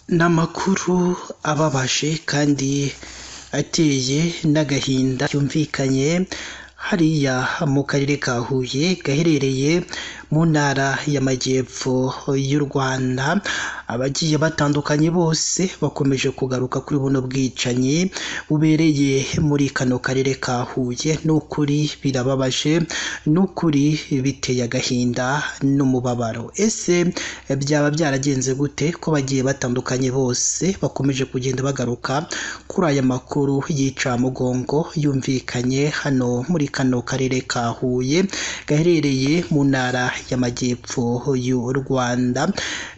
Ni amakuru ababaje kandi ateye n'agahinda yumvikanye hariya mu karere ka Huye gaherereye mu ntara y'Amajyepfo y'u Rwanda, abagiye batandukanye bose bakomeje kugaruka kuri buno bwicanyi bubereye muri kano karere ka Huye, ni ukuri birababaje, ni ukuri biteye agahinda n'umubabaro. Ese byaba byaragenze gute ko bagiye batandukanye bose bakomeje kugenda bagaruka kuri aya makuru y'icamugongo yumvikanye hano muri kano karere ka Huye gaherereye mu ntara y'Amajyepfo y'u Rwanda?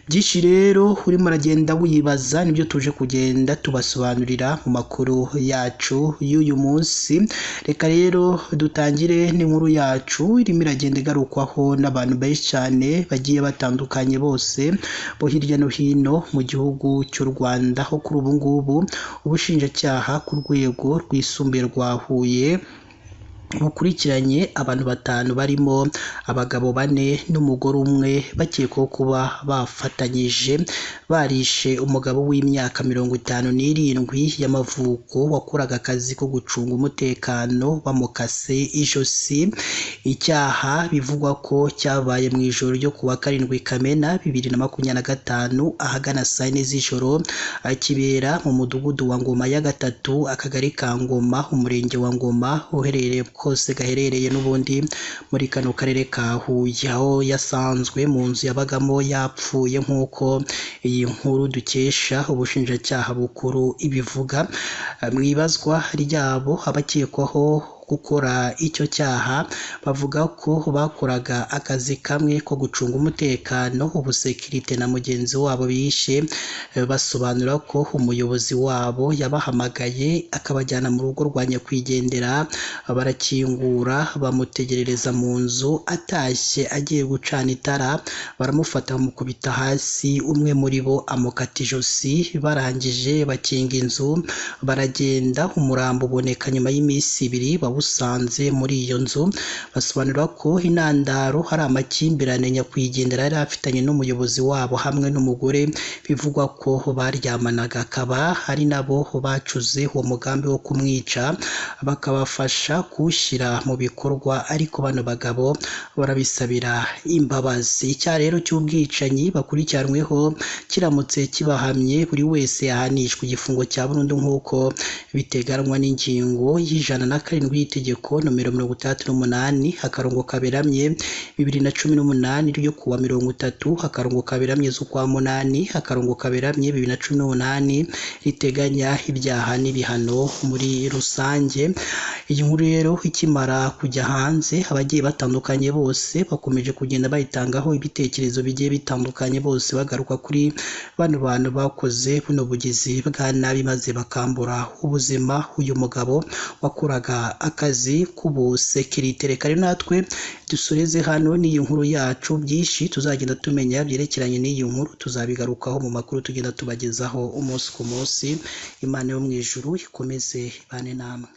Byinshi rero urimo uragenda wibaza nibyo tuje kugenda tubasobanurira mu makuru yacu y'uyu munsi. Reka rero dutangire n'inkuru yacu irimo iragenda igarukwaho n'abantu benshi cyane bagiye batandukanye bose bo hirya no hino mu gihugu cy'u Rwanda, aho kuri ubu ngubu ubushinjacyaha ku rwego rwisumbuye rwa Huye bukurikiranye abantu batanu barimo abagabo bane n'umugore umwe bakekwaho kuba bafatanyije barishe umugabo w'imyaka 57 y'amavuko wakoraga akazi ko gucunga umutekano bamukase ijosi. Icyaha bivugwa ko cyabaye mu ijoro ryo kuwa 7 Kamena 2025 ahagana saa 4 z'ijoro, kibera mu mudugudu wa Ngoma ya gatatu, akagari ka Ngoma, umurenge wa Ngoma uherereye kose gaherereye n'ubundi muri kano karere ka Huye, aho yasanzwe mu nzu yabagamo yapfuye nk'uko iyi nkuru dukesha ubushinjacyaha bukuru ibivuga. Mu ibazwa ryabo abakekwaho gukora icyo cyaha bavuga ko bakoraga akazi kamwe ko gucunga umutekano, ubusekirite na mugenzi wabo bishe, basobanura ko umuyobozi wabo yabahamagaye akabajyana mu rugo rwa nyakwigendera, barakingura bamutegerereza mu nzu, atashye agiye gucana itara baramufata bamukubita hasi, umwe muri bo amukata ijosi, barangije bakinga inzu baragenda, umurambo uboneka nyuma y'iminsi ibiri usanze muri iyo nzu. Basobanura ko intandaro hari amakimbirane nyakwigendera yari afitanye n'umuyobozi wabo hamwe n'umugore bivugwa ko baryamanaga, akaba ari nabo bacuze uwo mugambi wo kumwica bakabafasha kuwushyira mu bikorwa, ariko bano bagabo barabisabira imbabazi. Icyaha rero cy'ubwicanyi bakurikiranweho kiramutse kibahamye buri wese yahanishwa igifungo cya burundu nk'uko biteganywa n'ingingo y'107 y'itegeko nomero 68 akarongo kaberamye 2018 ryo kuwa 30 akarongo kaberamye z'ukwa 8 akarongo kaberamye 2018 riteganya ibyaha n'ibihano muri rusange. Iyi nkuru rero ikimara kujya hanze abagiye batandukanye bose bakomeje kugenda bayitangaho ibitekerezo bigiye bitandukanye, bose bagaruka kuri bano bantu bakoze buno bugizi bwa nabi maze bakambura ubuzima uyu mugabo wakoraga akazi k'ubusekirite. Reka rero natwe dusoreze hano n'iyi nkuru yacu, byinshi tuzagenda tumenya byerekeranye n'iyi nkuru tuzabigarukaho mu makuru tugenda tubagezaho umunsi ku munsi. Imana yo mu ijuru ikomeze ibane namwe.